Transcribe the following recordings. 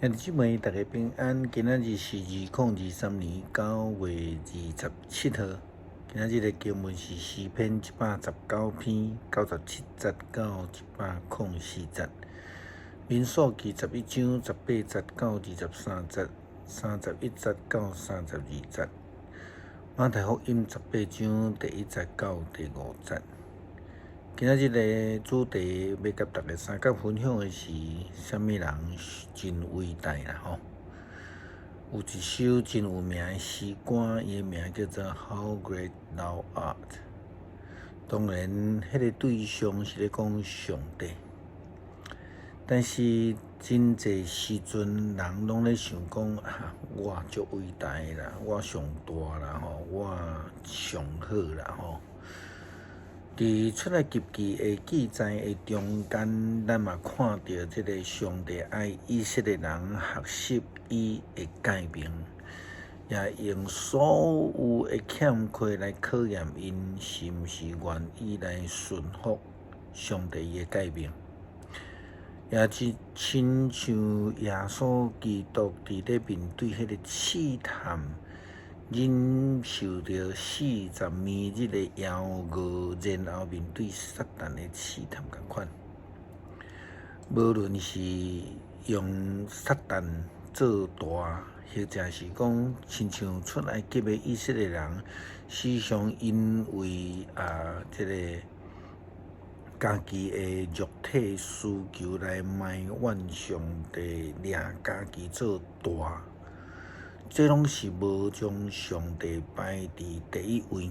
兄弟姊妹，大家平安。今仔日是2023年9月27號。今仔日的經文是詩篇119篇97節到104節，民數記11章18節到23節，31節到32節，馬太福音18章第1節到第5節。今仔日的主題欲佮大家相共分享的是啥物人真偉大啦吼！有一首真有名的詩歌，伊的名叫做《How Great Thou Art》。當然，彼個對象是咧講上帝，但是真濟時陣人攏咧想講啊，我足偉大啦，我上大啦吼，我上好啦吼。佇出埃及記的記載的中間，咱嘛看著這个上帝愛以色列人學習伊的誡命，也用所有的欠缺來考驗𪜶是毋是願意來順服上帝伊的誡命。也是親像耶穌基督佇咧面對彼个試探，忍受著40暝日的枵餓，然後面對撒旦的試探仝款。無論是用撒旦做大，或者是講親像出埃及的以色列人，時常因為啊這个家己的肉體需求來埋怨上帝，掠家己做大。這攏是無將上帝擺佇第一位。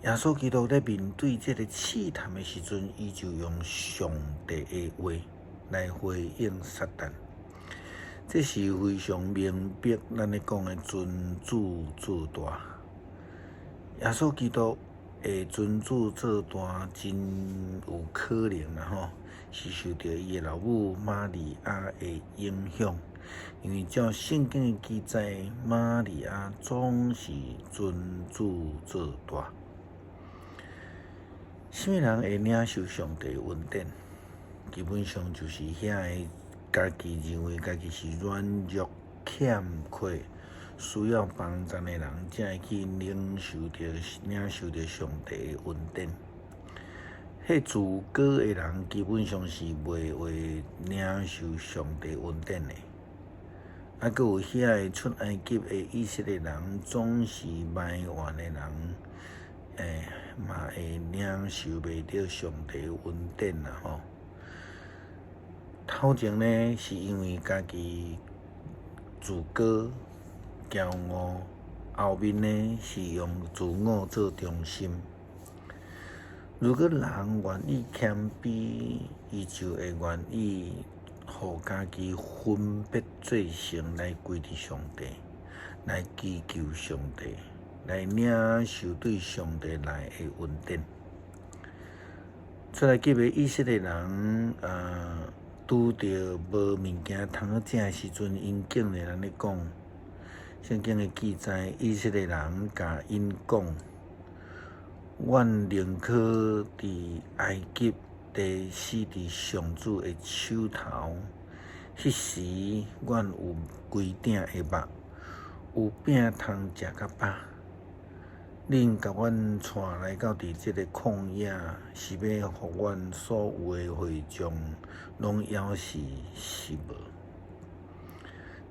耶穌基督咧面對這个試探的時陣，伊就用上帝的話來回應撒旦。這是非常明白咱咧講的尊主做大。耶穌基督會尊主做大，真有可能啦吼，是受著伊的老母瑪利亞的影響。因為照聖經的記載，瑪利亞總是尊主做大。啥物人會領受上帝恩典？基本上就是遐个家己認為家己是軟弱欠缺，需要幫贊的人，才會去領受著上帝的恩典。彼自高的人基本上是袂會領受上帝恩典的。啊，閣有遐个出埃及的以色列人，總是埋怨的人，嘛會領受袂著上帝恩典啦吼。頭前呢，是因為家己自高驕傲；後面呢，是用自我做中心。如果人願意謙卑，伊就會願意予家己分別做聖來歸佇上帝，來祈求上帝，來領受對上帝來的恩典。出埃及的以色列人，拄著無物件通好食的時陣，𪜶竟然按呢講。聖經的記載，以色列人共𪜶講：阮寧可佇埃及地死佇上主的手頭，彼時阮有規鼎的肉，有餅通食甲飽。恁共阮帶來到佇這个曠野，是欲予阮所有的會眾攏枵死是無？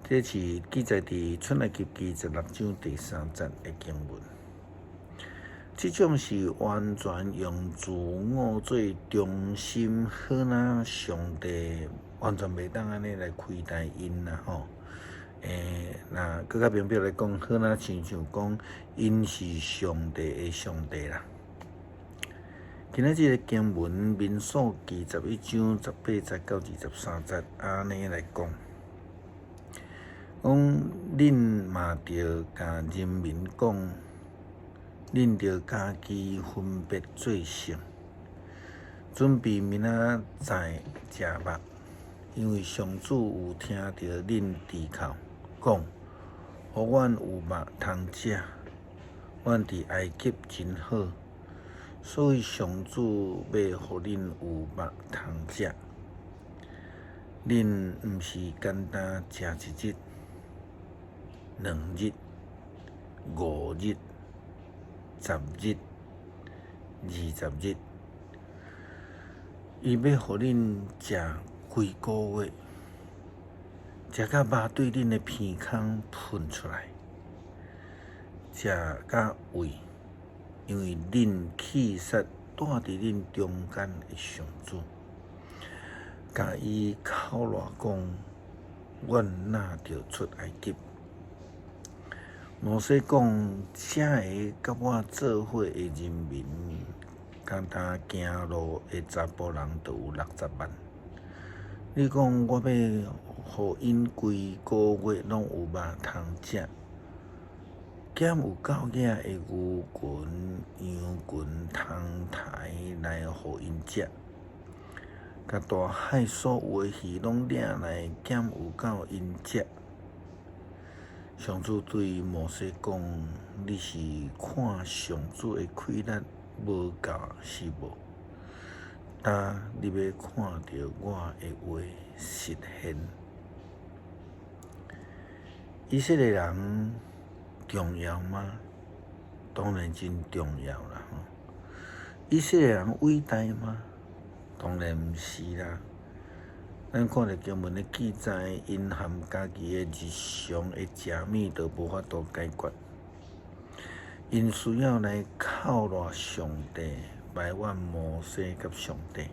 這是記載佇出埃及記16章第3節的經文。這種是完全用自我做中心，好若上帝完全袂當按呢來虧待𪜶啦吼。若閣較明白來講，好若親像講𪜶是上帝的上帝啦。今仔日的經文民數記11章18節到23節，按呢來講，講恁嘛著共人民講，恁著家己分別做聖，準備明仔載食肉，因為上主有聽著恁豬哭，講：予阮有肉通食，阮佇埃及真好，所以上主欲予恁有肉通食。恁毋是干焦食一日、兩日、五日、十日、20日，伊欲予恁食規個月，食甲肉對恁的鼻孔噴出來，食甲胃，因為恁棄殺住佇恁中間的上主，共伊口賴講，阮若著出埃及。摩西講，遮个佮我做伙的人民，干焦行路的查埔人就有60萬。你講我欲予𪜶規個月攏有肉通食，敢有夠額的牛群、羊群通刣來予𪜶食？共大海所有的魚攏掠來，敢有夠𪜶食？上主對摩西講：你是看上主的氣力無夠是無？今你欲看著我的話實現。以色列人重要嗎？當然真重要啦！以色列人偉大嗎？當然毋是啦。咱看著經文的記載，𪜶含家己的日常的食物都無法度解決，𪜶需要來靠賴上帝，埋怨摩西佮上帝。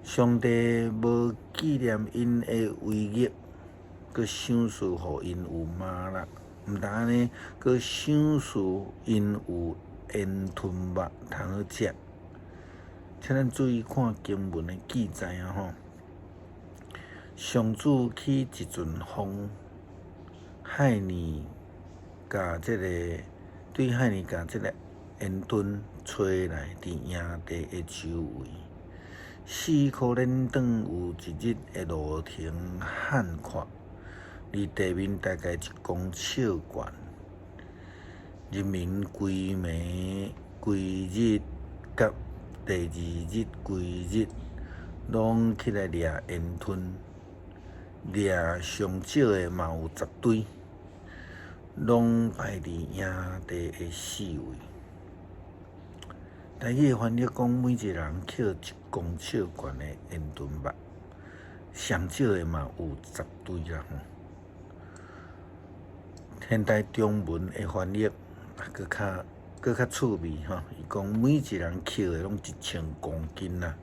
上帝無紀念𪜶的違逆，閣賞賜予𪜶有嗎哪，毋但按呢，閣賞賜𪜶有煙吞肉通好食。請咱注意看經文的記載啊！吼，上主起一陣風，海爾共這个對海爾共這个煙吞吹來，佇營地的周圍，四箍連轉有一日的路程旱闊，離地面大概1公尺懸。人民規暝規日佮第二日規日，攏起來掠煙吞，掠上少的嘛有10堆，攏擺佇營地的四圍。台語的翻譯講，每一個人抾1公尺懸的煙吞肉，上少的嘛有十堆啦。現代中文的翻譯啊，閣較趣味吼，伊講每一人抾的攏1000公斤啦，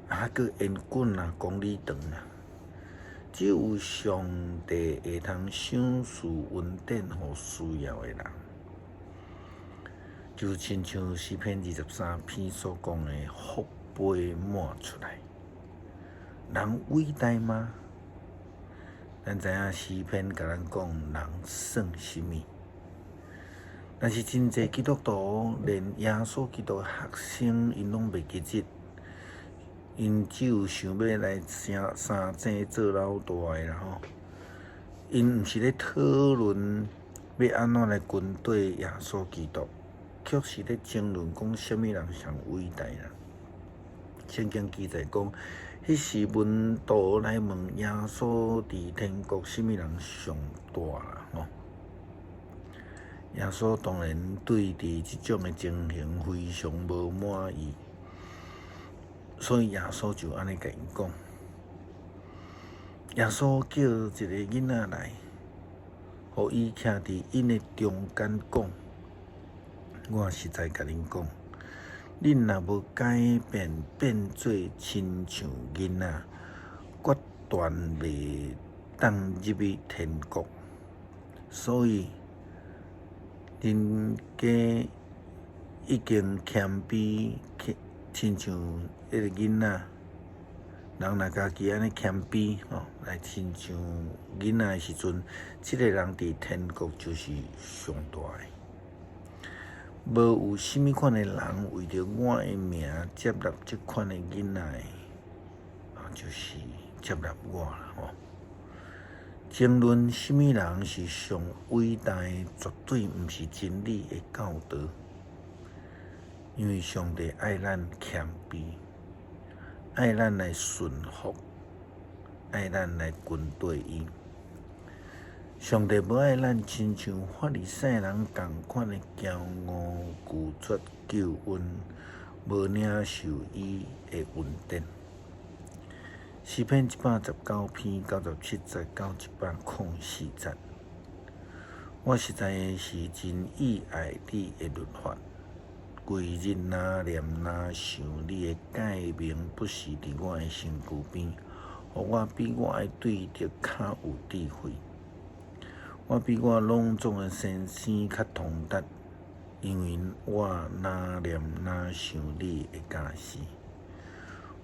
啊，閣煙滾啊，公里長啦。只有上帝會通賞賜恩典予需要的人，就親像詩篇23篇所講的福杯滿出來。人偉大嗎？咱知影詩篇共咱講人算啥物？但是真濟基督徒，連耶穌基督的學生，𪜶攏袂記得，𪜶只有想欲來成三井做老大的啦吼。𪜶毋是咧討論欲按怎來軍隊耶穌基督，卻是咧爭論講啥物人上偉大啦。聖經記載講，彼時門徒來問耶穌，佇天國啥物人上大啦吼。耶穌當然對佇這種的情形非常無滿意，所以耶穌就按呢共𪜶講。耶穌叫一个囡仔來，予伊徛佇𪜶的中間講：我實在共恁講，恁若無改變，變做親像囡仔，決斷袂當入去天國。所以，恁家已經謙卑，親像彼个囡仔，人若家己按呢謙卑吼，來親像囡仔的時陣，這个人佇天國就是上大的。無有啥物款的人為著我的名接納這款的囡仔的，啊，就是接納我啦吼。爭論啥物人是上偉大的，絕對毋是真理的教導。因為上帝愛咱謙卑，愛咱來順服。愛咱來跟綴伊。上帝無愛咱親像法利賽人仝款的驕傲，拒絕救恩，無領受伊的恩典。詩篇119篇97節到104節。我實在是真意愛你的律法，規日若念若想你的誡命，不時佇我的身軀邊，予我比我的對敵較有智慧。我比我攏總的先生較通達，因為我若念若想你的教示。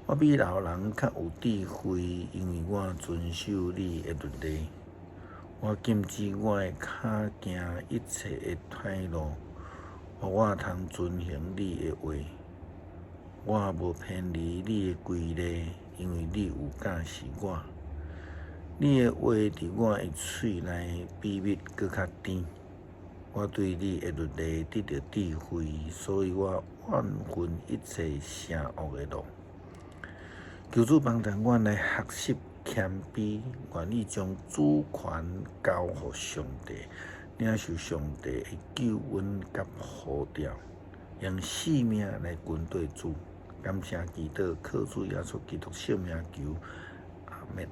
我比老人較有智慧，因為我遵守你的律例。我禁止我的跤行一切的歹路，予我通遵行你的話。我無偏離你的規例，因為你有教示我。你的話佇我的喙內比蜜閣較甜。我對你的律例得著智慧，所以我怨恨一切邪惡的路。求主幫助阮來學習謙卑，願意將主權交予上帝，領受上帝的救恩佮呼召，用性命來跟綴主。感謝祈禱，靠主耶穌基督聖名求，阿們。